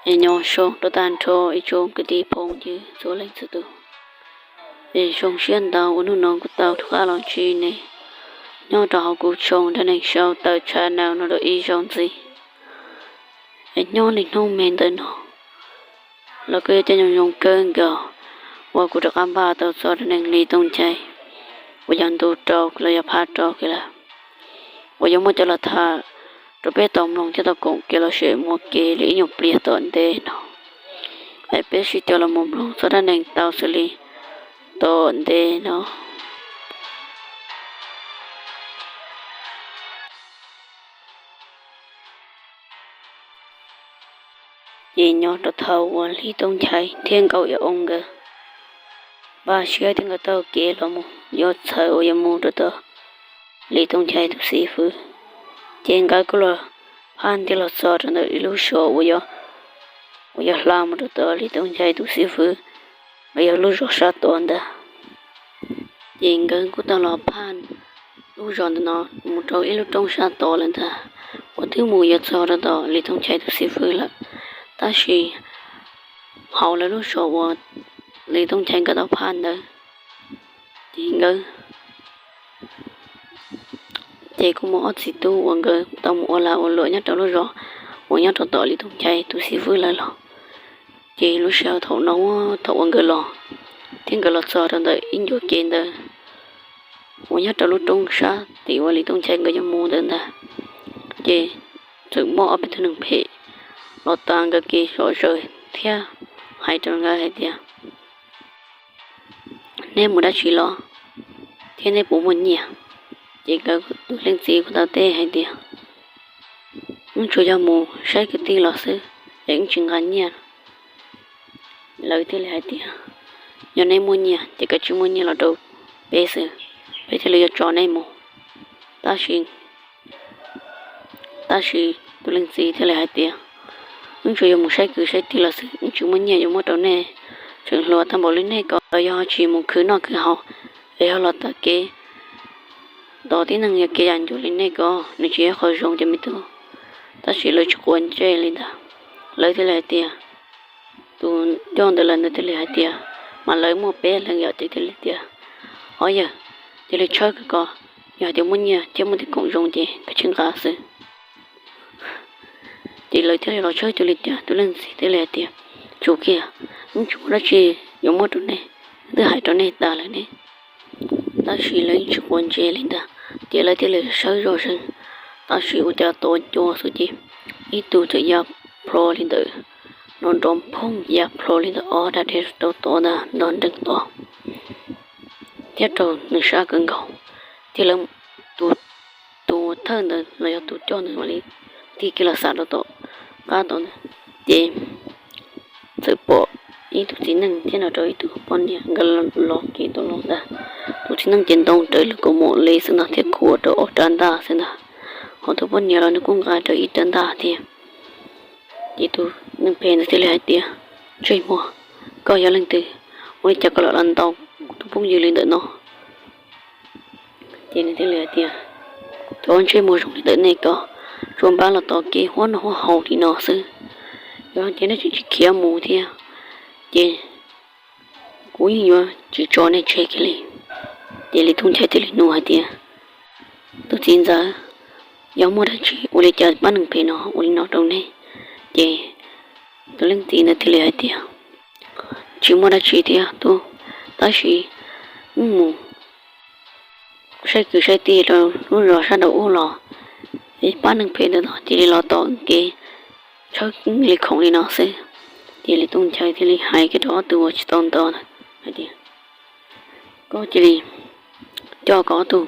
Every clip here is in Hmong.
Es nyob zoo rau tag nrho ib tsoom kwv tij phooj ywg txhua leej txhua tus. Es zoo siab ntau uas hnub no kuv tau rov qab los ntsib nej nyob rau hauv kuv tshooj dab neeg sau tawm channel no dua ib zaug ntxiv. Es nyob li hnub me ntawm no los kuj yog caij nyoog zoo kawg nkaus uas kuv rov qab npaj tau txog dab neeg Lis Tooj Nchai uas yog ntu rau los yog phaj rau kiag lawm, uas yuav muab coj los tham rau peb tau mloog thiab tau koom kev los sim muaj kev li ib nyuag pliag tom ntej no. Es peb sib coj los mus mloog txog dab neeg tau xws li tom ntej no. Ces nyob rau thaum uas Lis Tooj Nchai thiab Nkauj Yaj Oob nkawd npaj siab thiab nkawd taug kev los mus yuav txhawm uas yuav mus rau tom Lis Tooj Nchai tus xib fwb, ces nkawd kuj los phaj ntiag los txog rau ntawm ib lub zos uas, uas yog hla mus rau tom Lis Tooj Nchai tus xib fwb, los yog lub zos sab tod ntag. Ces nkawd kuj tau los phaj lub zos ntawm no mus rau ib lub roob sab tod lawm ntag, uas twb mus yuav txog rau tom Lis Tooj Nchai tus xib fwb lawm. Tab sis hauv lawv lub zos uas Lis Tooj Nchai nkawd tau phaj ntawd, ces nkawd ces kuj muaj ob txiv tub uas nkawd tau mus ua lag ua luam nyob rau lub zos uas nyob rau tom Lis Tooj Nchai tus xib fwb lawv los. Ces lub sij hawm thaum no, thaum uas nkawd los thiab nkawd los txog rau ntawm ib ncua kev ntawd uas nyob rau lub roob sab tim uas Lis Tooj Nchai nkawd yuav mus ntawd ntag, ces txawm muaj ob peb tug neeg phem los tas nkawd kev zom zaws thiab hais rau nkawd hais tias, neb mus dab tsi los thiab neb puas muaj nyiaj? Ces nkawd tus leej txiv kuj tau teb hais tias, wb tsuas yog mus saib kwv tij los xwb es wb tsis nqa nyiaj. Lawv thiaj li hais tias, yog neb muaj nyiaj ces kav tsij muab nyiaj los rau peb xwb, peb thiaj li yuav tso neb mus. Tab sis Tab sis tus leej txiv thiaj li hais tias, wb tsuas yuav mus saib kwv saib tij los xwb, wb tsis muaj nyiaj yuav muab rau nej. Tseem hluas tag npaum li nej ko los yog tsis mus khwv noj khwv haus, es yog los tav kev tos tib neeg yog kev yam ncuj li nej ko, nws tsis yog qhov zoo cov me tub. Tab sis lawv tsis quav ntsej li ntag, lawv thiaj li hais tias, tus coj ntawd lawm ntawd thiaj li hais tias, mas lawv muaj peb leeg yom, ces thiaj li tias, ob yawg, cia li tshawb kawg ko, yog hais tias muaj nyiaj thiab muaj tej khoom zoo ces kav tsij nqa xwb. Ces lawv thiaj li los tshawb cuag li cas, tus leej txiv thiaj li hais tias, tsum kiag, wb tsis muaj dab tsi yuav muab rau nej, twb hais rau nej tas lawm ne. Tab sis lawv yeej tsis quav ntsej li ntag, ces lawv thiaj li sawv zoj zeeg. Tab sis ua cas tos ncua xwb ces ib tug txawm ya plho li ntawm no nrov phooj, ya plho li ntawm ob daim dej rau tod ntag, nrov nreeg tod thiab raug nws sab kawg nkaus. Ces lawv, tus, tus thawj ntawd los yog tus coj ntawd mam li tig kiag los xam rau tom qab tod ntag, ces txawm pom ib tug txiv neej thiab nrog rau ib tug poj niam nkawd los kev tuaj los ntag. Tus txiv neej ces ntoo raws li kaus mom li xwb ntag thiab khuam rau ob rab ntaj xwb ntag, ho tus poj niam los nws kuj nqa rau ib rab ntaj thiab. Ces tus neeg phem ntawd thiaj li hais tias, ntsej muag, koj yog leej twg? Ua li cas koj lam los ntaus tus phooj ywg li ntawm no? Ces nws thiaj li hais tias, thov ntsej muag zoo li ntawm nej ko, tsuas npaj los tos kev huab noj huab haus li no xwb. Yog tias nej tseem tsis khiav mus thiab ces kuv yeej yuav tsis tso nej tseg kiag li. Ces Lis Tooj Nchai thiaj li nug hais tias, tus txiv ntxawm, yog muaj dab tsi ua li cas pab neeg phem no ua li no rau nej? Ces tus leej txiv ntawd thiaj li hais tias, tsis muaj dab tsi thiab tub, tab sis wb mus saib kwv saib tij rau lub zos sab nraud ub los, pab neeg phem ntawd no cia li los tom kev tshawb li khoom li no xwb. Ces Lis Tooj Nchai thiaj li hais kiag rau ob tug uas tsis tau nto hais tias, koj cia li coj koj ob tug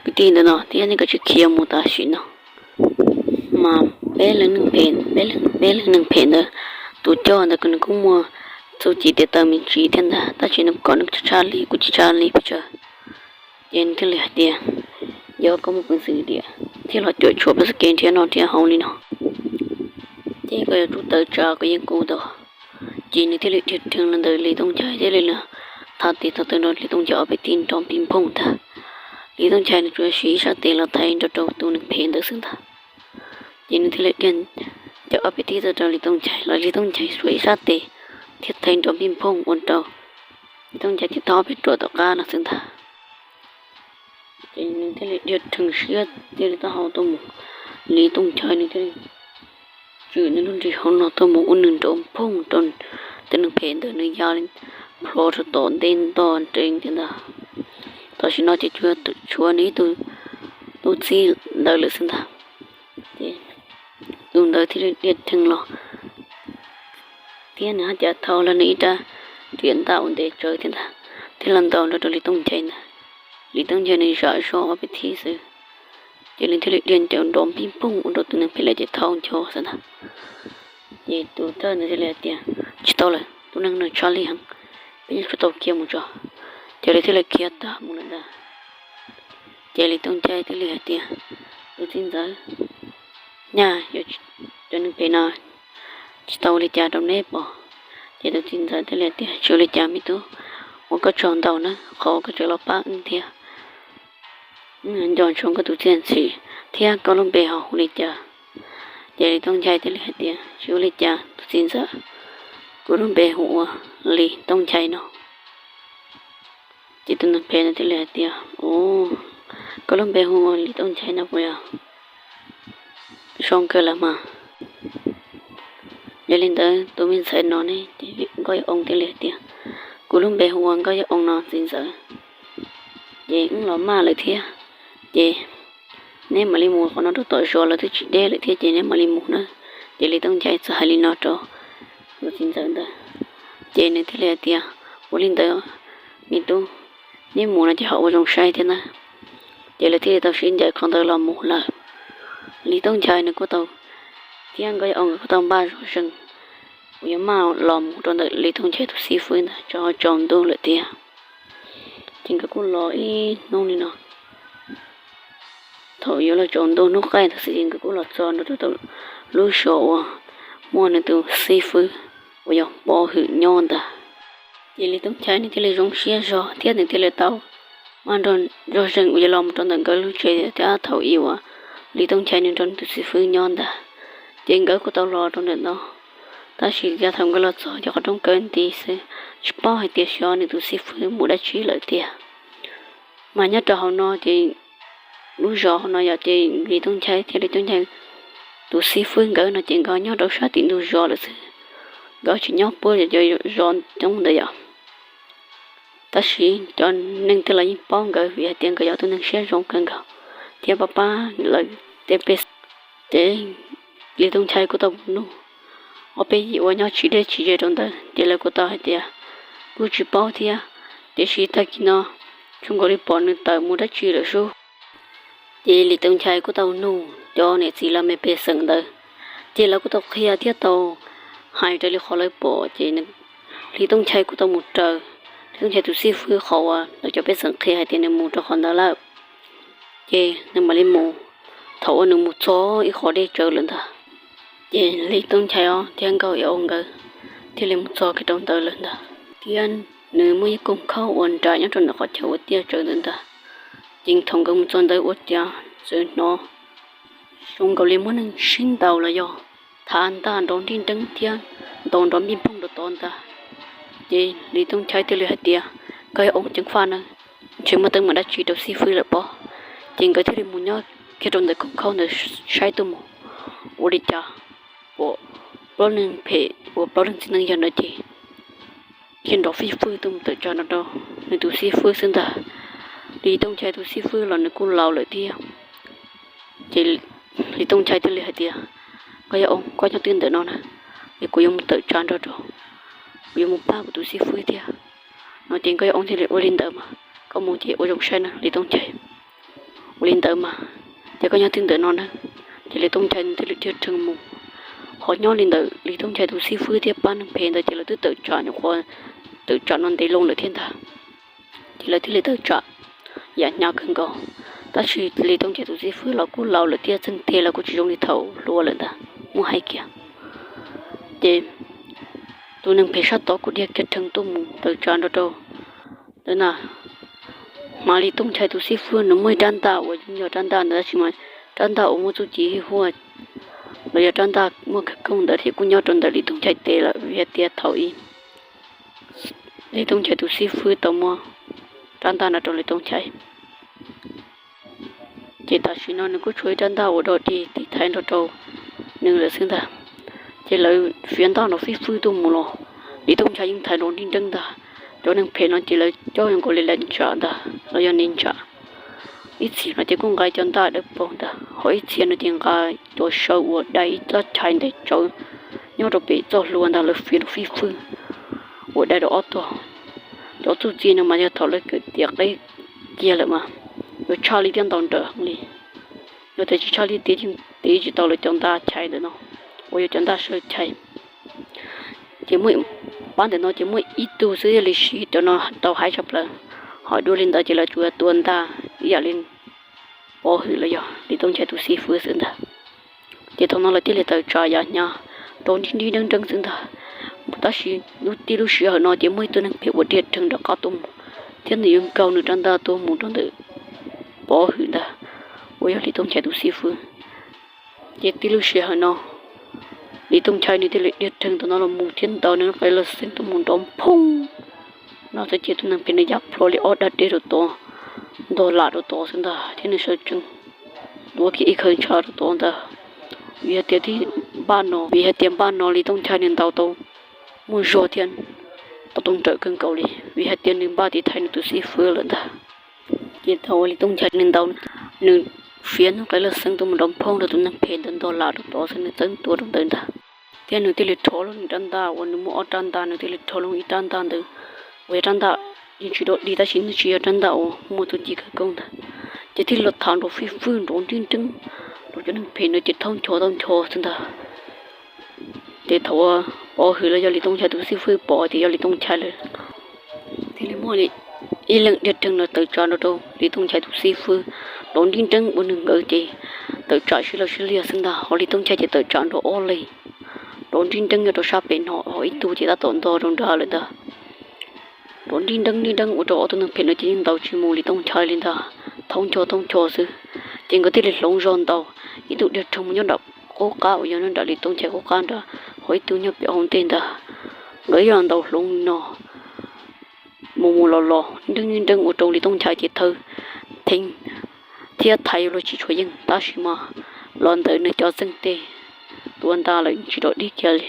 kwv tij ntawd no thiab nej kav tsij khiav mus tam sim no. Mas peb leeg neeg phem, peb leeg, peb leeg neeg phem ntawd, tus coj ntawd nws kuj muaj txuj ci tes taw me ntsis thiab ntag, tab sis nws kom nws tshaj li kuj tsis tshaj li pes tsawg. Ces nws thiaj li hais tias, yog koj muaj peev xwm tias thiaj los cuam tshuam peb txoj kev nrhiav noj nrhiav haus li no, ces koj yuav tsum tawm tsam koj yeej kuv ntag. Ces nws thiaj li dhia rhees los ntawm Lis Tooj Nchai thiab li los thaiv tes thaiv taw nrog Lis Tooj Nchai ob peb tug nrov pis nphooj ntag. Lis Tooj Nchai nws tsuas siv ib sab tes los thaiv nrog rau tus neeg phem ntawd xwb ntag. Ces nws thiaj li dhia Ces ob peb thib txog rau Lis Tooj Nchai los Lis Tooj Nchai xuas ib sab tes thiab thev nrov npij nphooj ua rau Lis Tooj Nchai thiaj tau ob peb ruam tom qab no xwb ntag. Ces nws thiaj li dhia rhees siab thiaj li taub hau tuaj mus, Lis Tooj Nchai nws thiaj li tswm nws lub nrig hauv no tuaj mus ua nws nrov nphooj rau tus neeg phem ntawd, nws ya li plho rau tom ntej nto nrees thiab ntag. Tam sim no ces tsuas tshuav nws ib tug tub txib ntawd lawm xwb ntag. Ces tus ntawd thiaj li dhia rhees los thiab nws haj cas thau los nws ib rab riam ntaj uas ntev tsawv thiab ntag, thiab los ntaus nrov rau Lis Tooj Nchai ntag. Lis Tooj Nchai nws zam zog ob peb thib xwb, ces nws thiaj li dhia ncaws nrov npij nphooj ua rau tus neeg phem lawv ces thau ncho xwb ntag. Ces tus thawj ntawd thiaj li hais tias, tsis tau lawm, tus neeg no tshaj lij heev, peb yuav tsum tau khiav mus tso. Ces lawv thiaj li khiav tag mus lawm ntag. Ces Lis Tooj Nchai thiaj li hais tias, tus txiv ntxawm, nyaj yuav cov neeg phem no tsis tau ua li cas rau neb pom. Ces tus txiv ntxawm thiaj li hais tias, tsis ua li cas me tub, ua koj tsaug ntau na qhov uas koj tseem los pab wb thiab. Nco ntsoov koj tus txiaj ntsim thiab koj lub npe ho hu li cas? Ces Lis Tooj Nchai thiaj li hais tias, tsis ua li cas tus txiv ntxawm, kuv lub npe hu ua Lis Tooj Nchai no. Ces tus neeg phem no thiaj li hais tias, ua, koj lub npe hu ua Lis Tooj Nchai no puas yog? Zoo kawg lawm mas. Yog li ntawd tus me ntxhais no ne, ces Nkauj Yaj Oo thiaj li hais tias, kuv lub npe hu ua Nkauj Yaj Oo no txiv ntxawm. Ces wb los maj lawm thiab, ces neb mam li mus qhov no rau tom zos, lawv twb tsis deb lawm thiab ces neb mam li mus na. Ces Lis Tooj Nchai txawm hais li no rau tus txiv ntxawm ntawd, ces nws thiaj li hais tias, ua li ntawd me tub, neb mus no ces ho ua zoo saib thiab na. Ces lawv thiaj li tau sib ncaim qhov ntawd los mus lawm. Lis Tooj Nchai nws kuj tau, thiab Nkauj Yaj Oo nkawd kuj tau npaj zog zeeg uas yuav maj los mus rau ntawm Lis Tooj Nchai tus xib fwb ntawd tso tsaus ntuj lawm thiab. Ces nkawd kuj los ib hnub li no, thaum yuav los tsaus ntuj hnub qaij ntawd xwb ces nkawd kuj los txog nrho rau lub zos uas muaj nws tus xib fwb uas yog Pov Hwm nyob ntag. Ces Lis Tooj Nchai nws thiaj li zoo siab zog thiab nws thiaj li tau maj nrog zog zeeg uas yuav los mus rau ntawm nkawd lub tsev thiab thaum ub uas Lis Tooj Nchai nws nrog nws tus xib fwb nyob ntag. Ces nkawd kuj tau los rau ntawm no, tab sis yav thaum nkawd los txog ces qhov rooj kaw nti xwb, tsis paub hais tias xyov nws tus xib fwb mus dab tsi lawm tiag. Mas nyob rau hauv no ces lub zos hauv no yom, ces Lis Tooj Nchai thiab Lis Tooj Nchai tus xib fwb nkawd no ces nkawd nyob rau sab tim ntug zos lawm xwb, nkawd tsis nyob puag cov zos coob ntawd yom. Tab sis cov neeg tej laus yeej paub nkawd vim hais tias nkawd yog tus neeg siab zoo kawg nkaus thiab pab pab lawv tej pej xeem. Ces Lis Tooj Nchai kuj tau mus nug ob peb yim uas nyob tsis deb tsis ze rau ntawd, ces lawv kuj tau hais tias kuj tsis paub thiab, tiam sis tag kis no zoo nkaus li pom nws tawm mus dab tsi lawm sub. Ces Lis Tooj Nchai kuj tau nug cov niam txiv laj mej pej xeem ntawd, ces lawv kuj tau qhia thiab tau hais raws li qhov lawv pom. Ces Lis Tooj Nchai kuj tau mus raws Lis Tooj Nchai tus xib fwb qhov uas lawv cov pej xeem qhia hais tias nws mus rau qhov ntawd lawm. Ces nws mam li mus, thaum uas nws mus txog ib qhov deb tsawv lawm ntag, ces Lis Tooj Nchai os thiab Nkauj Yaj Oo nkawd thiaj li mus txog kiag rau ntawd lawm ntag. Thiab nws muaj ib koog khaub uas nram nyob rau ntawm qhov chaw uas tiaj tsawv ntawd ntag. Ces thaum nkawd mus txog ntawd ua cas txawm hnov zoo nkaus li muaj neeg sib ntaus los yog thav ntaj nrov nrij nreeb thiab ntaus nrov npij nphooj rau tod ntag. Ces Lis Tooj Nchai thiaj li hais tias, Nkauj Yaj Oo, ceev faj na, ntshe muaj teeb meem dab tsi rau xib fwb lawm pob. Ces nkawd thiaj li mus nyob kiag rau ntawm koog khaub ntawd saib tuaj mus, ua li cas pom plaub leeg phem uas plaub leeg txiv neej yawg ntawd ces thiaj nrov fij fwj tuaj mus tawm tsam nrog rau nws tus xib fwb xwb ntag. Lis Tooj Nchai tus xib fwb los nws kuj laus lawm thiab. Ces Lis Tooj Nchai thiaj li hais tias, Nkauj Yaj Oo, koj nyob twj ntawm no na, es kuv yuav mus tawm tsam nrog rau, kuv yuav mus pab kuv tus xib fwb thiab. No ces Nkauj Yaj Oo thiaj li, Ua li ntawd mas koj mus ces ua zoo saib na Lis Tooj Nchai. Ua li ntawd mas ces koj nyob twj ntawm no na. Ces Lis Tooj Nchai nws thiaj li dhia rhees mus. Qhov nyob li ntawm Lis Tooj Nchai tus xib fwb thiab pab neeg phem ntawd ces lawv twb tawm tsam nyuam qhuav tawm tsam no ntev loo lawm thiab ntag. Ces lawv thiaj li tawm tsam yam hnyav kawg nkaus. Tab sis Lis Tooj Nchai tus xib fwb los kuj laus lawm thiab txheej tes los kuj tsis zoo li thaum hluas lawm ntag, muab hais kiag. Ces tus neeg phem sab tod kuj dhia kiag rhees tuaj mus tawm tsam nrog rau ntawd na. Mas Lis Tooj Nchai tus xib fwb nws muaj ib rab ntaj uas yeej yog rab ntaj ntawd tab sis mas rab ntaj uas muaj txuj ci huaj los yog rab ntaj muaj khawv koob ntawd thiab kuj nyob rau ntawm Lis Tooj Nchai tes lawm, vim hais tias thaum ub Lis Tooj Nchai tus xib fwb tau muab rab ntaj no rau Lis Tooj Nchai. Ces tam sim no nws kuj tshuav ib rab ntaj uas dog dig tiv thaiv nrog rau nws lawm xwb ntag. Ces lawv fiav ntaj nrov fij fwj tuaj mus los Lis Tooj Nchai yeej thaiv nrov nrib nreeb ntag. Cov neeg phem no ces lawv coj nkaus li lawv ntsam ntag los yog neeg ntsam. Ib txhia no ces kuj nqa cov ntaj dawb paug ntag, ho ib txhia no ces nqa cov saw uas dai ib txoj chais ntev tsawv nyob rau pem txoj hlua ntag, lawv fiav nrov fij fwj uas dai rau ob tog. Cov txuj ci no mas yog thaum lawv kawm tiav qeb kiag lawm mas yuav tshaj li thiab ntau nrawm heev li. Yog tias tsis tshaj li tiav ces tiv tsis tau lawv cov ntaj chais ntawm no uas yog cov ntaj saw chais. Ces muaj, pab ntawm no ces muaj ib tug xwb thiaj li siv, cov no tau haib tshaj plaws. Ho dua li ntawd ces lawv tsuas tua ntaj ib yam li Pov Hwm los yog Lis Tooj Nchai tus xib fwb xwb ntag. Ces thaum no lawv thiaj li tawm tsam yam hnyav nrov nrib nrib nreeb nreeb xwb ntag. Tab sis lub tib lub sij hawm no ces muaj ib tug neeg phem uas dhia rhees rov qab tuaj mus, thiab nws yuav nkaug nws rab ntaj tuaj mus rau ntawm Pov Hwm ntag, uas yog Lis Tooj Nchai tus xib fwb. Ces tib lub sij hawm no Lis Tooj Nchai nws thiaj li dhia rhees tau no los mus thiab ntaus nws lub qe laj xeeb tuaj mus nrov nphoob no xwb ces tus neeg phem nws ya plho li ob dag dej rau tod, ntog lam rau tod xwb ntag, thiab nws sawv tsees tuav kiag ib khawv ntshav rau tod ntag. Vim hais tias tib npaj no, vim hais tias npaj no Lis Tooj Nchai nws ntaus tau muaj zog thiab tau ntawm kawg nkaus li, vim hais tias nws npaj tiv thaiv nws tus xib fwb lawm ntag. Ces thaum uas Lis Tooj Nchai nws ntaus, nws fiav nws qe laj xeeb tuaj mus nrov nphoob rau tus neeg phem ntawd ntog lam rau tod xwb, nws txeeb tua rau ntawd ntag. Thiab nws thiaj li rho lub nws rab ntaj uas nws muaj ob rab ntaj, nws thiaj li rho lub ib rab ntaj ntawd uas yog rab ntaj yeej tsis dog dig tab sis nws tsis yog rab ntaj uas muaj txuj ci khawv koob ntag, ces thiaj li los tham nrov fij fwj nrov nrib nreeb rau cov neeg phem no ces thaub ncho thaub ncho xwb ntag. Ces thaum uas Pov Hwm los yog Lis Tooj Nchai tus xib fwb pom tias yog Lis Tooj Nchai lawm, thiaj li muaj ib leeg dhia rhees los tawm tsam nrog rau Lis Tooj Nchai tus xib fwb nrov nrib nreeb ua nws nkawd ces tawm tsam sib law sib liag xwb ntag, ho Lis Tooj Nchai ces tawm tsam nrog ob leeg nrov nrib nreeb nyob rau sab pem no, ho ib tug ces tab tom ntog rau nrad lawm ntag. Nrov nrib nreeb nrib nreeb ua rau ob tug neeg phem no ces yeej ntaus tsis mus Lis Tooj Nchai li ntag, thaub ncho thaub ncho xwb. Ces nkawd thiaj li hloov zog ntaus, ib tug dhia rhees mus nyob nram qub qab uas yog nyob nram Lis Tooj Nchai qub qab nrad, ho ib tug nyob pem hauv ntej ntag. Nkawd yog ntaus hloov no mus mus los los nrib nreeb nrib nreeb ua rau Lis Tooj Nchai ces thawb theeb thiab thaiv yuav luag tsis tshua yeej, tab sis mas los ntawm nws cov txeeg teg tua ntaj lawm tsis dog dig kiag li,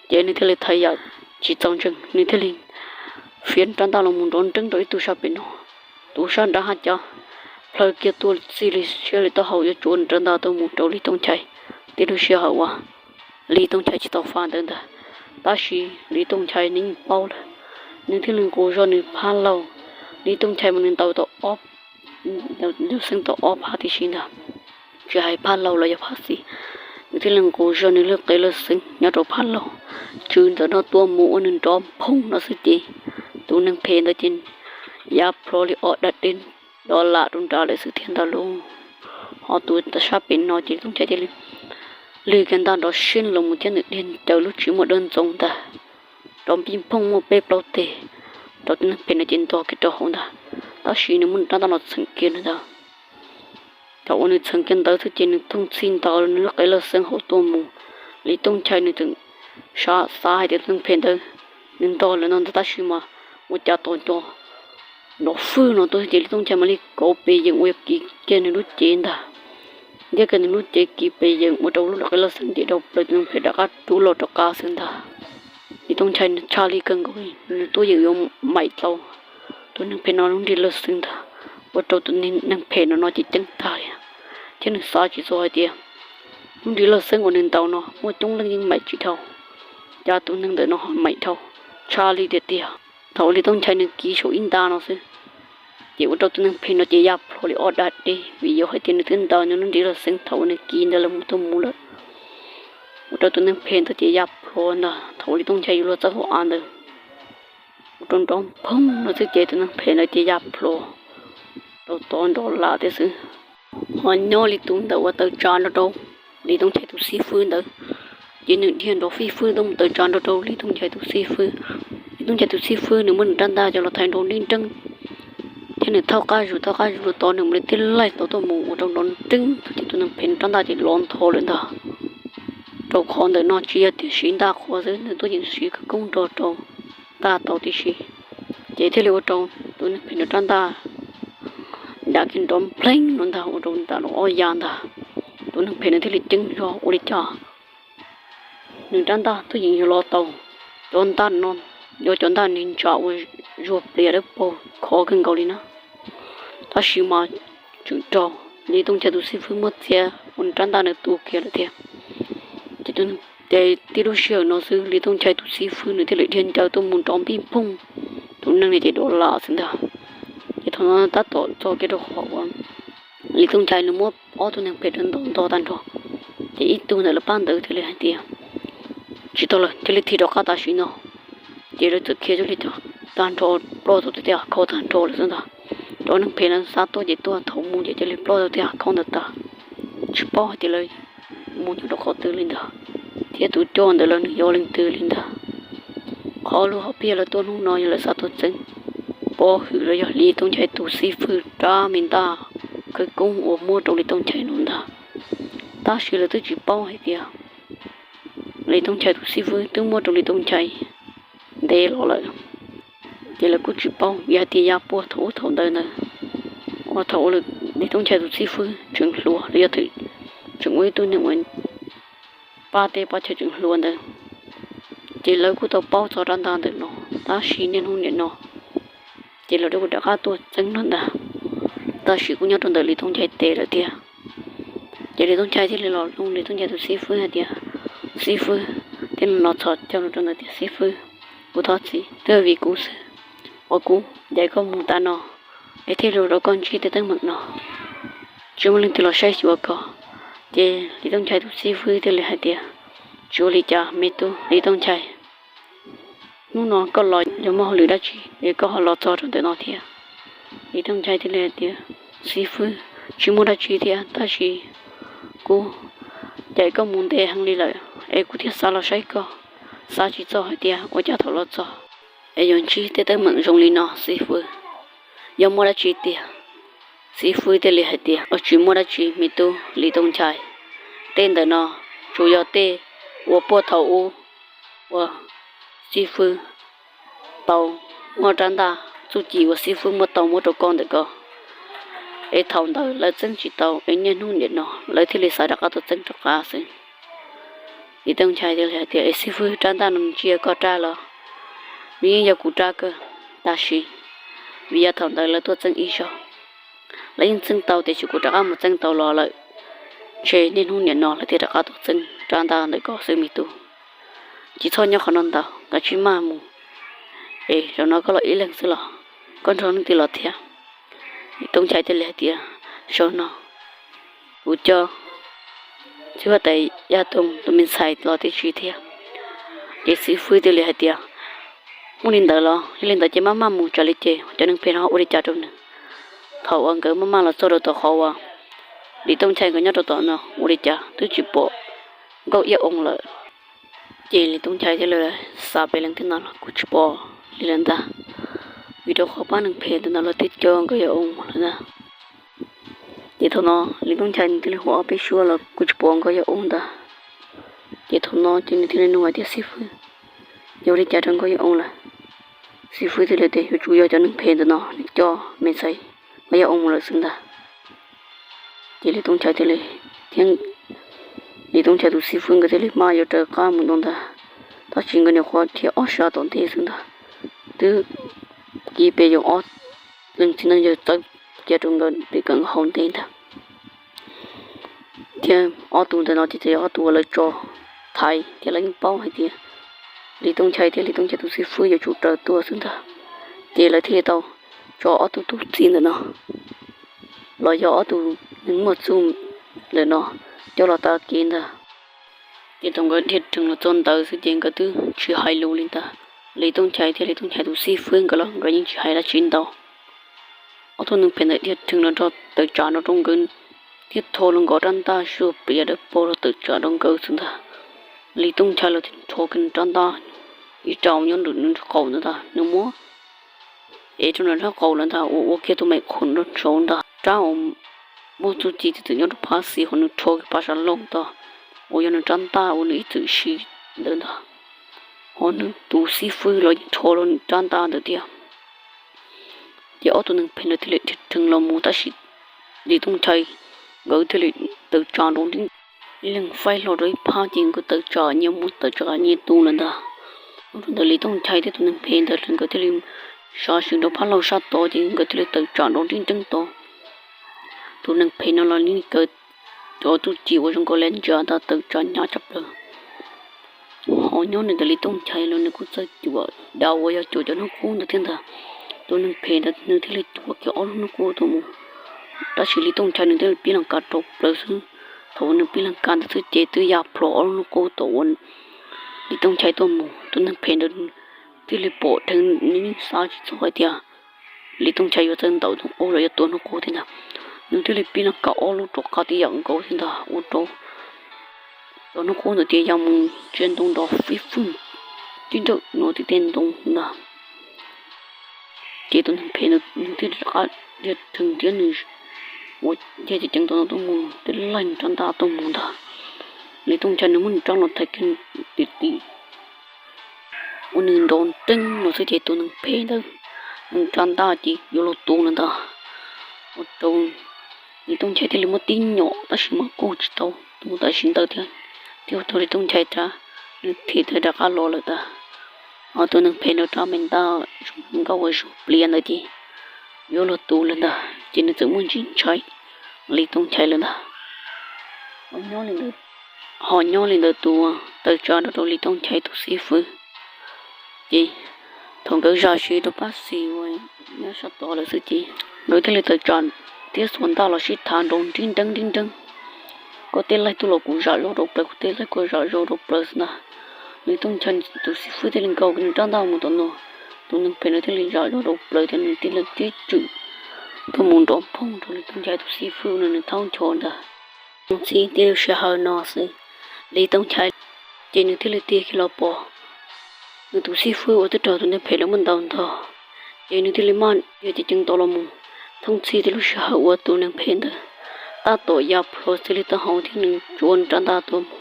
ces nws thiaj li thaiv yam tsis txaus ntseeg, nws thiaj li fiav rab ntaj los mus nrov nreeb rau ib tug sab pem no. Tus sab nrad haj cov plhaw kiag tuaj txij li siab li taub hau yuav tsuav nws rab ntaj tuaj mus rau Lis Tooj Nchai. Tib lub sij hawm uas Lis Tooj Nchai tsis tau fa ntawd ntag, tab sis Lis Tooj Nchai nws yeej paub lawm, nws thiaj li nqus zog nws phab laug. Lis Tooj Nchai mas nws ntaus tau ob, nws xeeb tau ob phab tib si ntag, tsis hais phab laug los yog phab xis. Nws thiaj li nqus zog nws lub qe laj xeeb nyob rau phab laug, tswv ntawm no tua mus ua nws nrov nphoob no xwb ces tus neeg phem ntawd ces ya plho li ob dag dej nrov lam rau nrad lawm xwb thiab ntag lauj. Ho tus sab pem no ces Lis Tooj Nchai thiaj li lwg kiag ntaj nrov siab los mus thiab nws dhia ncaws lub tsis muaj dawb ntxoov ntag, nrov npij nphooj muaj peb plaub teg rau tus neeg phem no ces ntog kiag rau hauv ntag. Tab sis nws muab nws rab ntaj no txheem kiag ntawd. Thaum uas nws txheem kiag ntawd xwb ces nws thooj txhij ntaus nws lub qe laj xeeb hauv tuaj mus. Lis Tooj Nchai nws tseem xav hais tias tus neeg phem ntawd nws ntog lawm no ntag, tab sis mas ua cas tos nco nrov fwj no tuaj ces Lis Tooj Nchai mam li kauv pes yees uas yog kiv kiag nws lub cev ntag. Ntiab kiag nws lub cev kiv pes yees ua rau lub qe laj xeeb ces dhau plaws tus neeg phem rov qab rub los rov qab xwb ntag. Lis Tooj Nchai nws tshaj li kawg nkaus li, nws tuaj yeem yuav maim tau tus neeg phem no lub nrig laj xeeb ntag, ua rau tus neeg phem no no ces ceeb tag li, thiab nws xav tsis txog hais tias lub nrig laj xeeb uas nws ntaus no muaj coob leej yeej maim tsis dhau, cas tus neeg ntawm no ho maim dhau tshaj li tiag tiag. Thaum uas Lis Tooj Nchai nws kiv saum ib nta no xwb, ces ua rau tus neeg phem no ces ya plho li ob dag dej, vim yog hais tias nws twb ntaus nws lub nrig laj xeeb thaum uas nws kiv ntawd los mus tuaj mus lawm, ua rau tus neeg phem ntawd ces ya plho ntag. Thaum uas Lis Tooj Nchai yuav luag txawb hauv av ntawd, ua rau nrov nphoog no xwb ces tus neeg phem ntawd ces ya plho rau tod nrov lam thiab xwb. Ho nyob li tus ntawm uas tawm tsam nrog rau Lis Tooj Nchai tus xib fwb ntawd, ces nws dhia nrov fij fwj tuaj mus tawm tsam nrog rau Lis Tooj Nchai tus xib fwb. Lis Tooj Nchai tus xib fwb nws muab nws rab ntaj coj los thaiv nrov nreeb nreeb, thiab nws thauj qab zus thauj qab zus rau tod, nws mam li tib laij tau tuaj mus ua rau nrov nreeb, ces tus neeg phem nws rab ntaj ces lov ntho lawm ntag. Rau qhov ntawm no tsis yog tias siv ntaj qhua xwb, nws tuaj yeem siv khawv koob nrog rau ntaj tau tib si. Ces thiaj li ua rau tus neeg phem nws rab ntaj dav kiag nrov npleeg no ntag, ua rau ntaj los ob ya ntag. Tus neeg phem nws thiaj li ceeb zog ua li cas nws rab ntaj twb yeej yuav los tau cov ntaj no, yuav cov ntaj neeg ntsa uas zuag plias dawb paug khov kawg nkaus li na. Tab sis mas tseem raug Lis Tooj Chai tus xib fwb muab txiav ua nws rab ntaj nws tu kiag lawm thiab. Ces tib lub sij hawm no xwb Lis Tooj Chai tus xib fwb nws thiaj li dhia ncaws tuaj mus nrov npij nphooj, tus neeg no ces dov lam xwb ntag. Ces thaum no tab tom txog kiag rau qhov uas Lis Tooj Chai nws muab ob tug neeg phem rau ntaus ntog tag nrho, ces ib tug ntawm lawv pab ntawd thiaj li hais tias, tsis tau lawm, cia li thim rov qab tam sim no. Ces lawv txawm khiav cia li tag nrho, ploj tau tej hav khaub tag nrho lawm xwb ntag. Cov neeg phem no xav tuaj ces tuaj, thaum mus ces cia li ploj tau tej hav khaub ntawd tag. Tsis paub hais tias lawv mus nyob rau qhov twg li ntag, thiab tus coj ntawd los nws yog leej twg li ntag. Qhov lub hom phiaj lawv tuaj hnub no yog lawv xav tuaj txeeb pov hwm los yog Lis Tooj Chai tus xib fwb rab me ntaj khawv koob uas muab rau Lis Tooj Chai no ntag. Tab sis lawv twb tsis paub hais tias Lis Tooj Chai tus xib fwb twb muab rau Lis Tooj Chai ntes los lawm. Ces lawv kuj tsis paub vim hais tias yav puag thaum ub thaum ntawd ntawd, uas thaum ua Lis Tooj Chai tus xib fwb tseem hluas los yog tseem ua ib tug neeg uas pab teb pab chaw tseem hluas ntawd, ces lawv kuj tau paub txog rab ntaj ntawm no. Tab sis niaj hnub nim no ces lawv kuj rov qab tuaj txeeb no ntag, tab sis kuj nyob rau ntawm Lis Tooj Chai tes lawm thiab. Ces Lis Tooj Chai thiaj li los nug Lis Tooj Chai tus xib fwb hais tias, xib fwb, thiaj li los txhos caug rau ntawd tias, xib fwb, kuv thov txim, twb vim kuv xwb uas kuv ncaim koj mus tas no, es thiaj li ua rau koj ntsib tej teeb meem no, tsis muaj leej twg los saib xyuas koj. Ces Lis Tooj Chai tus xib fwb thiaj li hais tias, tsis ua li cas me tub Lis Tooj Chai, hnub no koj los yog muaj hauj lwm dab tsi es koj ho los txog rau ntawm no thiab? Lis Tooj Chai thiaj li hais tias, xib fwb, tsis muaj dab tsi thiab, tab sis kuv ncaim koj mus ntev heev li lawm es kuv thiaj xav los saib koj, xav tsis txog hais tias ua cas thaum los txog es yuav ntsib tej teeb meem zoo li no xib fwb, yog muaj dab tsi tiag? Xib fwb thiaj li hais tias, tsis muaj dab tsi me tub Lis Tooj Chai, tej ntawm no tsuas yog tej uas puag thaum ub uas xib fwb tau muab rab ntaj txuj ci uas xib fwb muab tau muab rau koj ntawm ko, es thaum ntawd lawv txeeb tsis tau es niaj hnub nim no lawv thiaj li xav rov qab tuaj txeeb rov qab xwb. Lis Tooj Chai thiaj li hais tias, es xib fwb, rab ntaj no tsis yog koj rab los? Nws yeej yog kuv rab kawg, tab sis vim yog thaum ntawd lawv tuaj txeeb ib zaug, lawv yeej txeeb tau tiam sis kuv rov qab mus txeeb tau los lawm, ntshe niaj hnub nim no lawv thiaj rov qab tuaj txeeb rab ntaj ntawm ko xwb me tub. Tsis txhob nyob qhov no ntau, kav tsij maj mus, es zaum no koj los ib leeg xwb los koj nrog leej twg los thiab? Lis Tooj Chai thiaj li hais tias, zaum no kuv coj xib huab tais Yaj Toog tus me ntxhais los tib si thiab. Ces xib fwb thiaj li hais tias, muaj li ntawd los? Yog li ntawd ces maj maj mus, tsam li ces cov neeg phem no ua li cas rau nws? Thaum uas nkawd maj maj los txog rau tom qhov uas Lis Tooj Chai nkawd nyob rau tom no, ua li cas twb tsis pom Nkauj Yaj Oo lawm. Ces Lis Tooj Chai thiaj li xav pem leej twg no los kuj tsis pom li lawm ntag, vim rau qhov pab neeg phem ntawm no lawv twb coj Nkauj Yaj Oo lawm ntag. Ces thaum no Lis Tooj Chai nws thiaj li hu ob peb suab los kuj tsis pom Nkauj Yaj Oo ntag. Ces thaum no ces nws thiaj li nug hais tias, xib fwb, yog ua li cas rau Nkauj Yaj Oo lawm? Xib fwb thiaj li tias, yuav tsum yog cov neeg phem ntawm no nws coj me ntxhais Nkauj Yaj Oo mus lawm xwb ntag. Ces Lis Tooj Chai thiaj li, thiab Lis Tooj Chai tus xib fwb nkawd thiaj li maj yuav raws qab mus dua ntag. Tab sis nkawd nyuam qhuav dhia ob sab tom ntej xwb ntag, twb kiv pes yoov ob leeg txiv neej yawg txawb cia rau nkawd tim nkawd hauv ntej ntag. Thiab ob tug ntawm no ces txawm yog ob tug uas lawv tso thaiv thiab lawv yeej paub hais tias Lis Tooj Chai thiab Lis Tooj Chai tus xib fwb yuav tsum raws tuaj xwb ntag. Ces lawv thiaj li tau tso ob tug tub txib ntawm no los yog ob tug neeg muaj txuj ntawm no coj los tav kev ntag. Ces thaum nkawd dhia rhees los txog ntawd xwb ces nkawd twb tsis hais lus li ntag. Lis Tooj Chai thiab Lis Tooj Chai tus xib fwb nkawd los nkawd yeej tsis hais dab tsi ntau. Ob tug neeg phem ntawd dhia rhees los nrog tawm tsam no rau nkawd, thiab rho los nkawd rab ntaj zuag plias dawb paug los tawm tsam rau nkawd xwb ntag. Lis Tooj Chai los thiaj rho kiag nws rab ntaj ib rau nyob nws qaum ntawd ntag, nws muab ev rau nws rab qaum lawm ntag, ua ua kiag tus me qhum rau saud ntag. Rab uas muaj txuj ci txwm txwm nyob rau phab xis hauv nws rho kiag pab sav loj ntag. uas yog nws rab ntaj uas nws ib txwm siv ntawd ntag. Ho nws tus xib fwb los yeej rho los nws rab ntaj ntawd tiag. Ces ob tug neeg phem ntawd thiaj li dhia rhees los mus tab sis Lis Tooj Nchai nkawd thiaj li tawm tsam nrov nrib, ib leeg faib hlo rau ib phab ces nkawd tawm tsam nyias mus tawm tsam nyias tus lawm ntag. Ua rau ntawm Lis Tooj Nchai thiab tus neeg phem ntawd nkawd thiaj li sawv tsees rau phab laug sab tod ces nkawd thiaj li tawm tsam nrov nrib nreeb tod. Tus neeg phem no los nws kaw cov txuj ci uas zoo nkaus li ntsa ntag tawm tsam hnyav tshaj plaws. Ho nyob li ntawm Lis Tooj Nchai los nws kuj txawj cuam dav uas yog cuam cov hnub qub ntawd thiab ntag. Tus neeg phem ntawd nws thiaj li cuam kiag ob lub hnub qub tuaj mus, tab sis Lis Tooj Nchai nws thiaj li pib lees kav rau plaws xwb. Thaum uas nws pib lees kav ntawd xwb ces twb ya plho ob lub hnub qub thaum uas Lis Tooj Nchai tuaj mus. Tus neeg phem ntawd thiaj li pom dheev, nws yeej xav tsis txog hais tias Lis Tooj Nchai yuav txawj ntaus hnub qub los yuav tua hnub qub thiab ntag. Nws thiaj li pib lees kav ob lub rov qab tib yam nkaus thiab ntag, ua rau cov hnub qub ntawd ces ya mus ntsia ntoo nrov fib fwj tib nrawm no tim tej ntoo ntag. Ces tus neeg phem ntawd nws thiaj li rov qab dhia rhees thiab nws ua ceg ceev ceev tau no tuaj mus, thiaj laig nws rab ntaj tuaj mus ntag. Lis Tooj Nchai nws muab nws rab los thaiv kiag tim tim uas nws nrov nreeb no xwb ces tus neeg phem ntawd nws rab ntaj ces yuav luag tu lawm ntag. Ua rau Lis Tooj Nchai thiaj li muab tib nyom tab sis mas kuj tsis tau tu tam sim ntawd thiab, thiaj ua rau Lis Tooj Nchai rab nws them thiaj rov qab los lawm ntag. Ho tus neeg phem nrog rab me ntaj zoo nkauj uas zuag plias ntawd ces yuav luag tu lawm ntag ces nws txawm muaj ntsis ntshai Lis Tooj Nchai lawm ntag. Ho nyob li ntawd tus tawm tsam nrog rau Lis Tooj Nchai tus xib fwb ces thaum nkawd zam siv rau pab xis uas nyob sab tod lawm xwb ces nkawd thiaj li tawm tsam thiab xuas ntaj los sib tham nrov nrib nreeb nrib nreeb. Koj tej laig tuaj los kuv zam zog rau plaws, kuv tej laig koj zam zog rau plaws xwb ntag. Lis Tooj Nchai tus xib fwb thiaj li nkaug nws rab ntaj mus tom no, tus neeg phem ntawd thiaj li zam zog rau plaws thiab nws thiaj li tib tswm tuaj mus nrov phooj rau Lis Tooj Nchai tus xib fwb no nws thaub ncho ntag. Txij tej lub sij hawm no xwb, Lis Tooj Nchai ces nws thiaj li tig kiag los pom nws tus xib fwb uas twb raug tus neeg phem lawv muab ntaus ntog, ces nws thiaj li maj dhia ceev ceev tau los mus. Thooj txhij tej lub sij hawm uas tus neeg phem ntawd tab tom ya plho xws li taub hau thiab nws tsuav nws rab ntaj tuaj mus,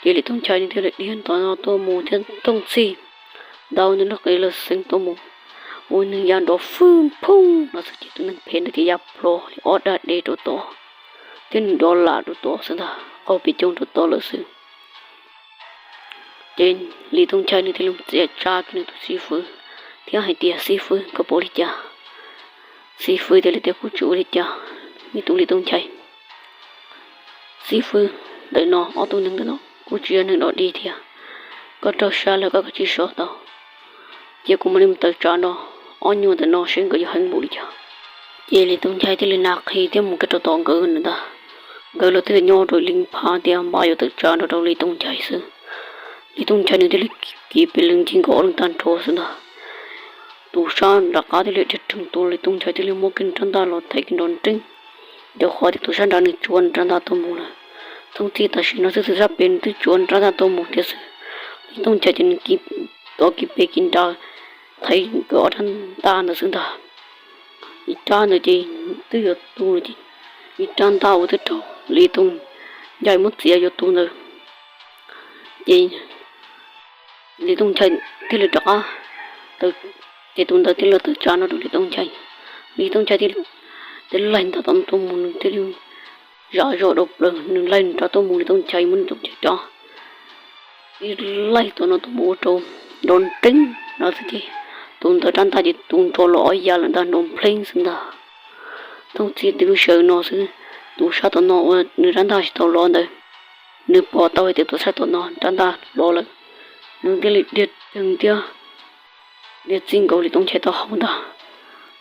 ces Lis Tooj Nchai nws thiaj li dhia nto no tuaj mus thiab thooj txhij ntaus nws lub qe lawv xeev tuaj mus, ua nws ya nrov fwj phooj no xwb ces tus neeg phem ntawd thiaj ya plho li ob dag dej rau tod, thiab nws dov lam rau tod xwb ntag, qaug pes coog rau tod lawm xwb. Ces Lis Tooj Nchai nws thiaj li txiav tsa kiag nws tus xib fwb thiab hais tias, Xib fwb, koj puas ua li cas? Xib fwb thiaj li tias, Kuv tsis ua li cas, me tub Lis Tooj Nchai. Xib fwb, ntawm no ob tug neeg ntawm no kuj tsis yog neeg dog dig thiab, koj raug sab lawm koj kav tsij so tau, cia kuv mam li mus tawm tsam nrog ob nyuag ntawm no seb nkawd yuav heev npaum li cas. Ces Lis Tooj Nchai thiaj li nag qhi thiab mus kiag rau tom nkawd ntag. Nkawd los thiaj li nyob rau ib leeg phab thiab npaj yuav tawm tsam nrog rau Lis Tooj Nchai xwb. Lis Tooj Nchai nws thiaj li kiv pes leeg ncig nkaus ob leeg tag nrho xwb ntag. Tus sab nram qab thiaj li dhia rhees tuaj, Lis Tooj Nchai thiaj li muab kiag nws rab ntaj los thaiv kiag nrov nreeb, rau qhov tias tus sab nrad nws tsuav nws rab ntaj tuaj mus lawm. Thooj txhij tam sim no xwb tus sab pem nws twb tsuav nws rab ntaj tuaj mus thiab xwb. Lis Tooj Nchai ces nws kiv tod kiv pem kiv nrad thaiv nkawd ob rab ntaj ntawd xwb ntag. Ib rab ntawd ces twb yuav tu lawm ces ib rab ntaj uas twb raug Lis Tooj Nchai muab txiav yuav tu ntawd ces Lis Tooj Nchai thiaj li rov qab, ces tus ntawd thiaj li tawm tsam nrog rau Lis Tooj Nchai. Lis Tooj Nchai thiaj li laig ntaj tom no tuaj mus, nws thiaj li zam zog rau plaws, nws laig nws rov tuaj mus, Lis Tooj Nchai muab Lis Tooj Nchai rov tib laig tom no tuaj mus ua rau nrov nreeb no xwb ces tus ntawd rab ntaj ces tu nrov los ob yav lawm ntag, nrov npleeb xwb ntag. Thooj txhij tib lub sij hawm no xwb, tus sab tom no uas nws rab ntaj tsis tau lov ntawd, nws pom tau hais tias tus sab tom no rab ntaj lov lawm, nws thiaj li dhia rhees thiab dhia txij nkaus Lis Tooj Nchai taub hau ntag,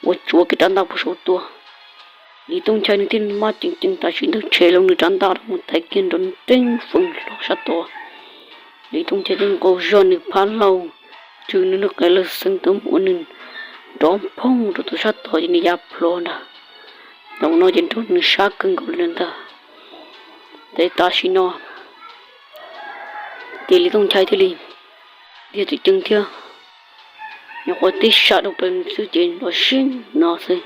ua tsuav kiag rab ntaj puag saud tuaj. Lis Tooj Nchai nws thiaj maj ceev ceev tam sim ntawd tshem loo nws rab ntaj rau mus thaiv kiag nrov nreeb feem hlo sab tod. Lis Tooj Nchai thiaj nqus zog nws phab laug, tswm nws lub qe lawv xeev tuaj mus ua nws nrov phooj rau tus sab tod ces nws ya plho ntag. Thaum no ces nrog nws sab kawg nkaus li ntag. Ces tam sim no ces Lis Tooj Nchai thiaj li dhia txwm ceev thiab nyuam qhuav tib sab rau plaws xwb ces los sib no xwb,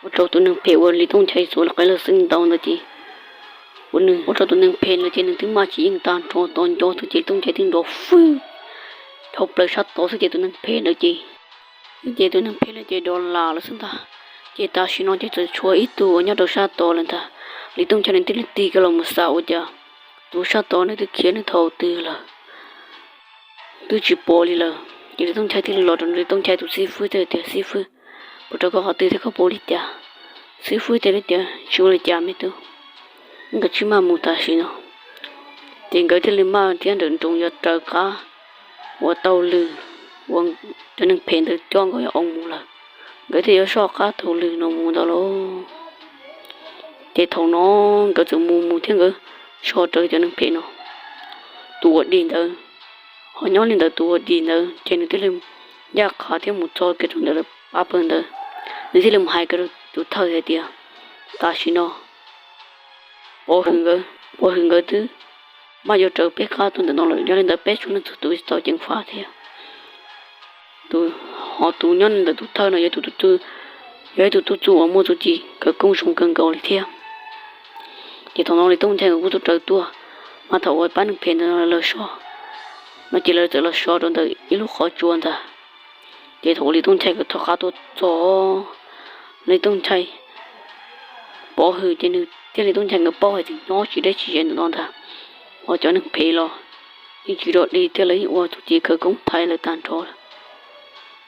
ua rau tus neeg phem uas Lis Tooj Nchai txuav lub qe lawv xeev ntaus ntawd ces Ua nws ua rau tus neeg phem ntawd ces nws twb maj tsis yeej tag nrho, tos nco xwb ces Lis Tooj Nchai twb nrov fwj dhau plaws sab tod xwb ces tus neeg phem ntawd ces, ces tus neeg phem ntawd ces dov lam lawm xwb ntag. Ces tam sim no ces txawm tshuav ib tug uas nyob rau sab tod lawm ntag. Lis Tooj Nchai nws thiaj li tig kiag los mus xav ua cas tus sab tod nws twb khiav nws thaum twg lawm, twb tsis pom li lawm. Ces Lis Tooj Nchai thiaj li los rau Lis Tooj Nchai tus xib fwb thiaj tias, Xib fwb, puas raug koj qhov twg thiab koj puas ua li cas? Xib fwb thiaj li tias, Tsis ua li cas me tub, nkawd tsis maj mus tam sim no. Ces nkawd thiaj li maj thiab nrawm nroos yuav raws qab uas taug lw uas cov neeg phem ntawd coj Nkauj Yaj Oo mus lawm. Nkawd thiaj yuav soj qab taug lw no mus ntawd lauj. Ces thaum no nkawd txawm mus mus thiab nkawd so raws cov neeg phem no tus uas dig ntawd, ho nyob li ntawd tus uas dig ntawd ces nws thiaj li ncaj qha thiab mus txog kiag rau ntawm lawv pab pawg ntawd. Nws thiaj li mus hais kiag rau tus thawj hais tias, Tam sim no Pov Hwm nkawd, Pov Hwm nkawd twb maj yuav raws peb qab tuaj ntawm no lawm, yog li ntawd peb tshuav neeg txhua tus tsis tau ceev faj thiab. Ho tus nyob ntawm tus thawj no yog tus, yog ib tug tub txuj uas muaj txuj ci khawv koob zoo kawg nkaus li thiab. Ces thaum no Lis Tooj Nchai nkawd kuj tuaj raws tuaj, mas thaum uas pab neeg phem ntawd no lawv so no ces lawv txawm los so rau ntawm ib lub qhov tsua ntag. Ces thaum uas Lis Tooj Nchai nkawd rov qab tuaj txog, Lis Tooj Nchai, Pov Hwm ces nws thiab Lis Tooj Nchai nkawd paub hais tias nyob tsis deb tsis ze ntawm no ntag, ho cov neeg phem los yeej tsis rov dig thiab lawv yeej ua txuj ci khawv koob thaiv lawv tag nrho lawm.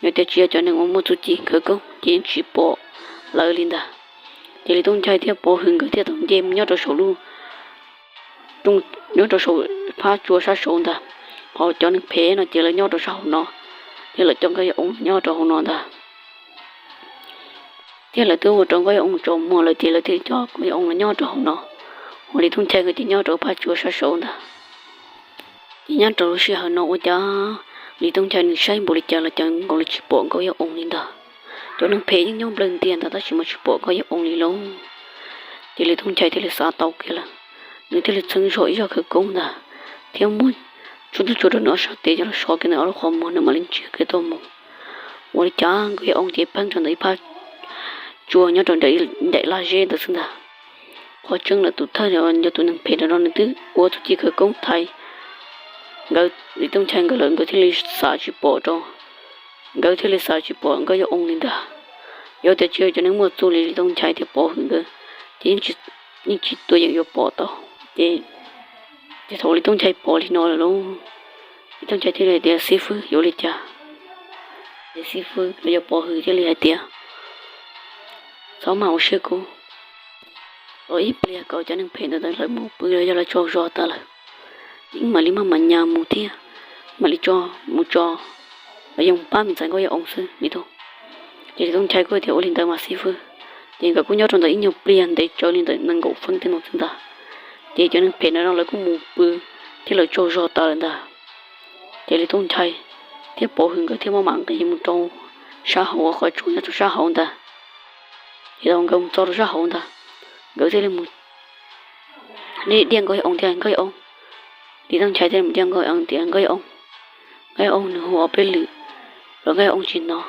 Yog tias tsis yog cov neeg uas muaj txuj ci khawv koob ces yeej tsis pom lawv li ntag. Ces Lis Tooj Nchai thiab Pov Hwm nkawd thiaj tau nce mus nyob rau saum lub, nyob rau saum phab tsua sab saud ntag, ho cov neeg phem no ces lawv nyob rau sab hauv no, thiab lawv coj Nkauj Yaj Oo los nyob rau hauv no ntag. Thiab lawv twb ua rau Nkauj Yaj Oo tsaus muag lawm ces lawv thiaj coj Nkauj Yaj Oo los nyob rau hauv no, ho Lis Tooj Nchai nkawd ces nyob rau phab tsua sab saud ntag. Ces nyob rau lub sij hawm no ua cas Lis Tooj Nchai nws saib npaum li cas los cas nkaus li tsis pom Nkauj Yaj Oo li ntag. Cov neeg phem yeej nyob nplawg ntiag ntag tab sis mas tsis pom Nkauj Yaj Oo li lauj. Ces Lis Tooj Nchai thiaj li xav tau kiag lawm, nws thiaj li txheeb zog ib zaj khawv koob ntag, thiab muab tshuab tub tshuav rau nws ob sab tes coj los so kiag nws ob lub qhov muag nws mam li ntsiag kiag tuaj mus. Ua li cas Nkauj Yaj Oo ces pheej rau ntawm ib phab tsua nyob rau nram laj zeb ntawd xwb ntag. Qhov tseeb lawm tus thawj yog tus neeg phem ntawd no nws twb ua txuj ci khawv koob thaiv nkawd, Lis Tooj Nchai nkawd lawm nkawd thiaj li xav tsis pom rau, nkawd thiaj li xav tsis pom Nkauj Yaj Oo li ntag. Yog tias tsis yog cov neeg muaj txuj li Lis Tooj Nchai thiab Pov Hwm nkawd ces yeej tsis tuaj yeem yuav pom tau. Ces thaum Lis Tooj Nchai pom li no lawm lauj, Lis Tooj Nchai thiaj li hais tias, Xib fwb, yuav ua li cas? Ces xib fwb los yog Pov Hwm thiaj li hais tias, Txhob maj ua siab kub, tos ib pliag kom cov neeg phem ntawd lawv mus pw los yog lawv tsaug zog tas lawm, ces wb mam li maj mam nyas mus thiab, mam li tso, mus tso los yog mus pab me ntxhais Nkauj Yaj Oo xwb me tub. Ces Lis Tooj Nchai kuj tias, Ua li ntawd mas xib fwb. Ces nkawd kuj nyob rau ntawd ib nyuag pliag ntev tsawv li ntawm nees nkaum feeb tej no xwb ntag. Ces cov neeg phem ntawd no lawv kuj mus pw thiab lawv tsaug zog tas lawm ntag. Ces Lis Tooj Nchai thiab Pov Hwm nkawd thiaj maj mam nqis mus rau sab hauv qhov tsua nyob rau sab hauv ntag. Ces thaum nkawd mus txog rau sab hauv ntag, nkawd thiaj li mus diaj Nkauj Yaj Oo tias, Nkauj Yaj Oo. Lis Tooj Nchai thiaj li mus diaj Nkauj Yaj Oo tias, Nkauj Yaj Oo, Nkauj Yaj Oo, nws hu ob peb lwm los Nkauj Yaj Oo tsis hnov.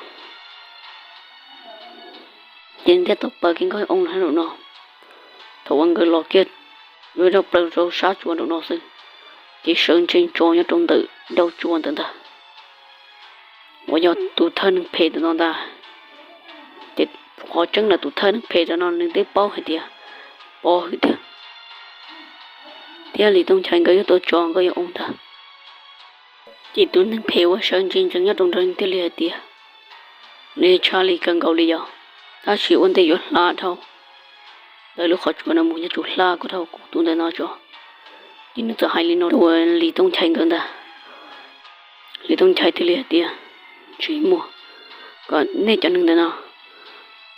Ces nws thiaj tau paws kiag Nkauj Yaj Oo los nraum no. Thaum uas nkawd los kiag yuav dhau plaws rau sab tsua nraum no xwb, ces sawv ntseg tso nyob rau ntawm ncauj tsua ntawd ntag, uas yog tus thawj neeg phem ntawm no ntag. Ces qhov tseeb lawm tus thawj neeg phem ntawm no nws twb paub hais tias Pov Hwm thiab, thiab Lis Tooj Nchai nkawd yuav tuaj tso Nkauj Yaj Oo ntag. Ces tus neeg phem uas sawv ntseg ntsees nyob rau nraud thiaj li hais tias, Nws tshaj li kawg nkaus li yog, tab sis ua ntej yuav hla dhau ntawm lub qhov tsua no mus yuav tsum hla kom dhau kuv tus ntawm no tso. Ces nws txawm hais li no rau Lis Tooj Nchai nkawd ntag. Lis Tooj Nchai thiaj li hais tias, Tsis muaj, kom nej cov neeg ntawm no,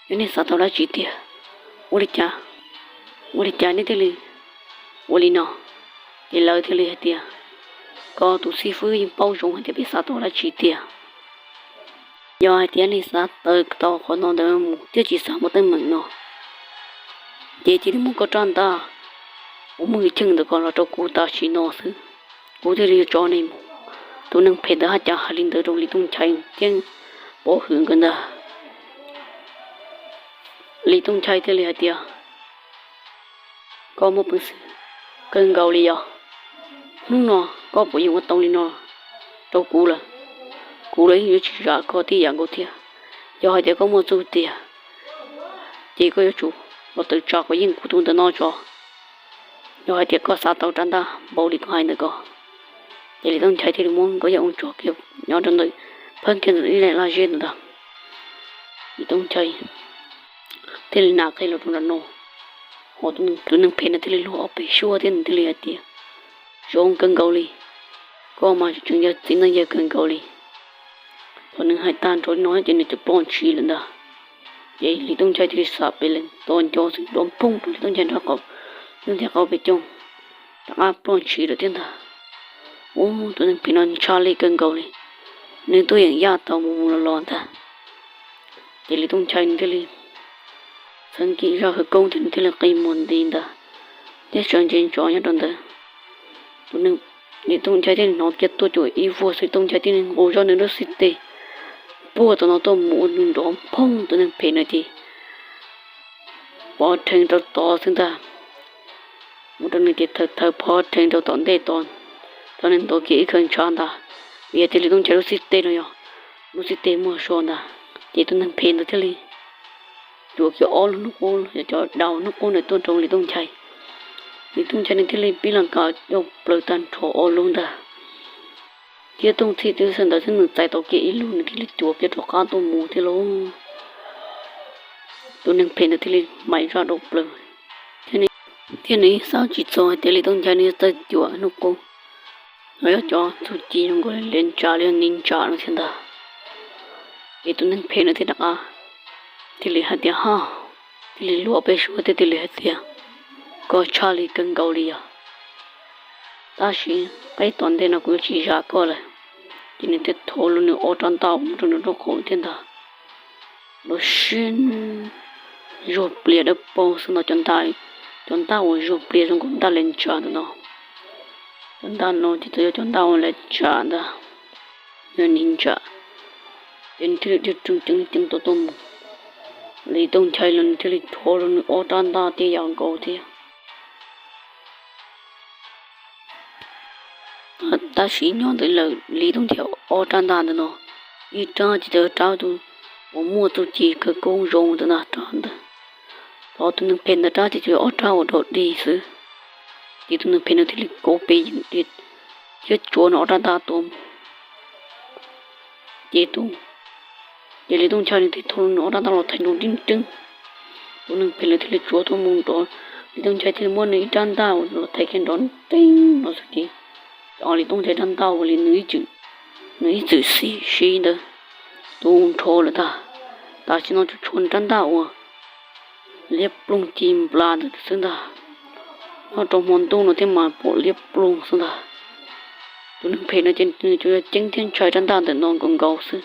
yog nej xav tau dab tsi tiag, ua li cas, ua li cas nej thiaj li ua li no? Ces lawv thiaj li hais tias, Koj tus xib fwb yeej paub zoo hais tias peb xav tau dab tsi tiag. Yog hais tias nej xav tawm tau qhov no ntawd mus thiab tsis xav muaj teeb meem no, ces cia li muab koj rab ntaj uas muaj hwj chim ntawd kom los rau kuv tam sim no xwb, kuv thiaj li yuav tso nej mus. Tus neeg phem ntawd haj cas hais li ntawd rau Lis Tooj Nchai thiab Pov Hwm nkawd ntag. Lis Tooj Nchai thiaj li hais tias, Koj muaj peev xwm kawg nkaus li yog. Hnub no koj puas yeej ua tau li no rau kuv lawm? Kuv los yeej yuav tsis zam koj tib yam nkaus thiab. Yog hais tias koj muaj txuj tiag, ces koj yuav tsum los tawm tsam kuv yeej kuv tus ntawm no tso. Yog hais tias koj xav tau rab ntaj npaum li kuv hais ntawm ko, ces Lis Tooj Nchai thiaj li muab Nkauj Yaj Oos tso kiag nyob rau ntawm, phab kiag ntawm ib laj zeb ntawd ntag. Lis Tooj Nchai thiaj li nqa qhia los rau nram no, ho tus neeg phem no thiaj li luag ob peb suab thiab nws thiaj li hais tias, zoo kawg nkaus li, koj mas tseem yog txiv neej yawg kawg nkaus li. Thaum nws hais tag nrho li no ces nws txawm ploj ntshis lawm ntag. Ces Lis Tooj Nchai thiaj li xam pem lees tos nco xwb nrov phooj rau Lis Tooj Nchai nraub qaum, Lis Tooj Nchai qau pes coog rov qab ploj ntshis lawm thiab ntag. Ub, tus neeg phem no ntshai li kawg nkaus li, nws tuaj yeem yaj tau mus mus los los ntag. Ces Lis Tooj Nchai nws thiaj li txheev kiag zaj khawv koob thiab nws thiaj li qi muag nti ntag, thiab sawv ntse ntso nyob rau ntawd. Tus neeg, Lis Tooj Nchai thiaj li hnov kiag tuaj cuag ib vuag xwb, Lis Tooj Nchai thiaj li nqus zoj nws lub xib teg puag tom no tuaj mus ua nws nrov phooj tus neeg phem no ces pov rhees rau tod xwb ntag. Ua rau nws ces thawv thawv pov rhees rau tom ntej tod, rau nws ntaus kiag ib khaws ntshav ntag, vim yog tias Lis Tooj Nchai lub xib teg no yog lub xib teg muag so ntag. Ces tus neeg phem ntawd thiaj li cuam kiag ob lub hnub qub, cov daus hnub qub ntawd tuaj rau Lis Tooj Nchai. Lis Tooj Nchai nws thiaj li pib las kas coj plaws tag nrho ob lub ntag. Thiab tooj txhij twb xwb ntawd xwb nws txais tau kiag ib lub nws thiaj li cuam kiag rov qab tuaj mus thiab lauj. Tus neeg phem ntawd thiaj li maim zaj dua plaws, thiab nws yeej xav tsis txog hais tias Lis Tooj Nchai nws yuav txawj cuam hnub qub, ho yog cov txuj ci zoo nkaus li liav ntsam li yog niv ntsam no thiab ntag. Ces tus neeg phem no thiaj rov qab thiaj li hais tias, ha, thiaj li luag peb suab thiab thiaj li hais tias, koj tshaj li kawg nkaus li yog, tab sis qeb tom ntej no kuv yuav tsis zam koj lawm. Ces nws thiaj thau los nws ob rab ntaj mus rau nws lub qhov thiab ntag. Los sis zuag plias dawb paug xwb ntag, cov ntaj, cov ntaj uas zuag plias zoo nkaus ntaj liav ntsam ntawm no. Cov ntaj no ces txawm yog cov ntaj uas liav ntsam ntag, yog niv ntsam. Ces nws thiaj li dhia ceev ceev ceev tau tuaj mus. Lis Tooj Nchai los nws thiaj li rhuav los nws ob rab ntaj thiab yam nkaus thiab. Tab sis nyob ntawd lawm Lis Tooj Nchai ob rab ntaj ntawm no, ib rab ces txawm rab tus uas muaj txuj ci khawv koob zoo ntawd ntag, rab ntawd. Ho tus neeg phem ntawd rab ces tsuas yog ob rab uas dog dig xwb. Ces tus neeg phem no thiaj li kauv pes yeem thiab tsuav nws ob rab ntaj tua mus. Ces tus, ces Lis Tooj Nchai nws thiaj thau nws ob rab ntaj los thaiv nrov nreeb nreeb. Tus neeg phem lawv thiaj li tsuav tuaj mus nrov, Lis Tooj Nchai thiaj li muab nws ib rab ntaj uas los thaiv kiag nrov nreeb no xwb ces, cov Lis Tooj Nchai rab ntaj uas li nws ib txwm siv ntawd tu nrho lawm ntag. Tam sim no tsuas tshuav nws rab ntaj uas liab ploog ci nplas ntawd xwb ntag. Nyob rau hmo ntuj no thiaj mas pom liab ploog xwb ntag. Tus neeg phem no ces nws tsuas yog ceeb thiab ntshai rab ntaj ntawm no nkaus nkaus xwb,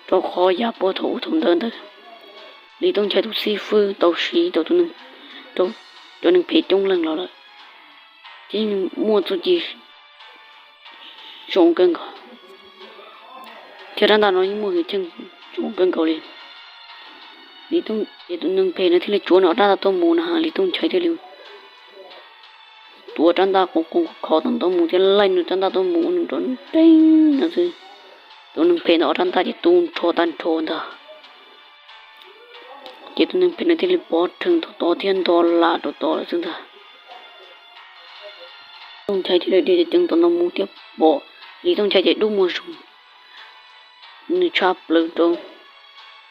rau qhov yav puag thaum ub thaum ntawd ntawd Lis Tooj Nchai tus xib fwb tau siv rau, rau cov neeg phem coob leej los lawm, ces yeej muaj txuj ci zoo kawg nkaus, thiab rab ntaj no yeej muaj hwj chim zoo kawg nkaus li. Lis Tooj, ces tus neeg phem no thiaj li tsuav nws ob rab ntaj tuaj mus na, Lis Tooj Nchai thiaj li tuav rab ntaj qoom qoom khov tau ntawd mus thiab laij nws rab ntaj tuaj mus ua nws nrov nreeb no xwb. Tus neeg phem ntawd ob rab ntaj ces tu nrho tag nrho ntag. Ces tus neeg phem no thiaj li pov rhees rau tod thiab nto lam rau tod lawm xwb ntag. Tooj Nchai thiaj li dhia ceev ceev tom no mus thiab pom Lis Tooj Nchai ces dub muag zoo nws tshaj plaws rau,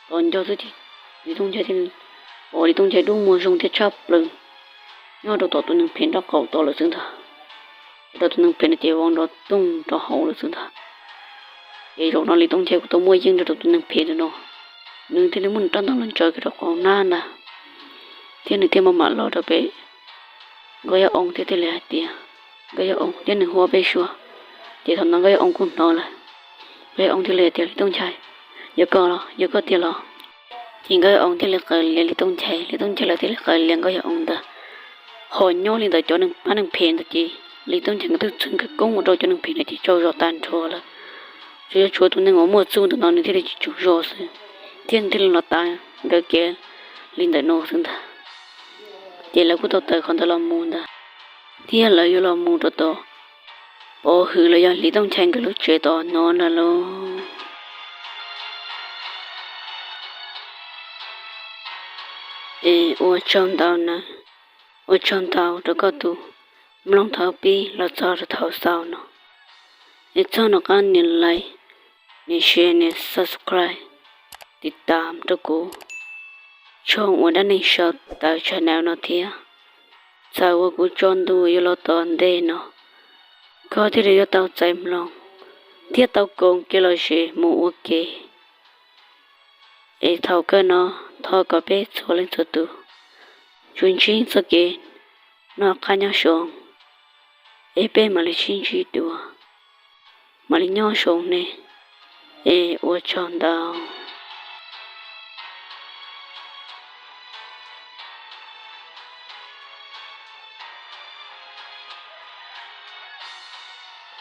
tom ncauj xwb ces Lis Tooj Nchai thiaj li pom Lis Tooj Nchai dub muag zoo thiab tshaj plaws nyob rau tom tus neeg phem nraub qaum tod lawm xwb ntag. Rau tus neeg phem no ces vau nrov toog rau hauv lawm xwb ntag. Ces zaum no Lis Tooj Nchai kuj tau muaj yeej rau tus neeg phem ntawm no, nws thiaj li muab nws rab ntaj los ntsaws kiag rau qhov nab ntag, thiab nws thiaj maj mam los rau pem Nkauj Yaj Oo thiab thiaj li hais tias, Nkauj Yaj Oo, thiab nws hu ob peb suab. Ces thaum no Nkauj Yaj Oo kuj hnov lawm. Nkauj Yaj Oo thiaj li hais tias, Lis Tooj Nchai, yog koj los, yog koj tiag los? Ces Nkauj Yaj Oo thiaj li qaws lias Lis Tooj Nchai, Lis Tooj Nchai lawv thiaj li qaws lias Nkauj Yaj Oo ntag. Ho nyob li ntawd cov neeg pab neeg phem ntawd ces Lis Tooj Nchai nkawd twb txheev khawv koob ua rau cov neeg phem ntawd ces tsaug zog tag nrho lawm. Tsuas yog tshuav tus neeg uas muaj txuj ntawm no nws thiaj li tsis tsaug zog xwb, thiab nws thiaj li los tav nkawd kev li ntawm no xwb ntag. Ces lawv kuj tau tawm qhov ntawd los mus ntag. thiab lawv yuav los mus rau tom Pov Hwm los yog Hli Tooj Nchai nkawd lub tsev tom no ntag lauj. Es ua tsaug ntau na, ua tsaug ntau rau koj tus mloog thaum pib los txog rau thaum xaus no. Es txog no qab nias like, nias share, nias subscribe, tiv tam rau kuv tshooj uas dab neeg sau tawv channel no thiab. Txawm uas kuv tso ntu yuav los tom ntej no, koj thiaj li yuav tau txais mloog thiab tau koom kev lom zem mus ua ke. Es thaum kawg no, thov kom peb txhua leej txhua tus tsuas ntsib txoj kev noj qab nyob zoo, es peb mam li sib ntsib dua, mam li nyob zoo nej, es ua tsaug ntau.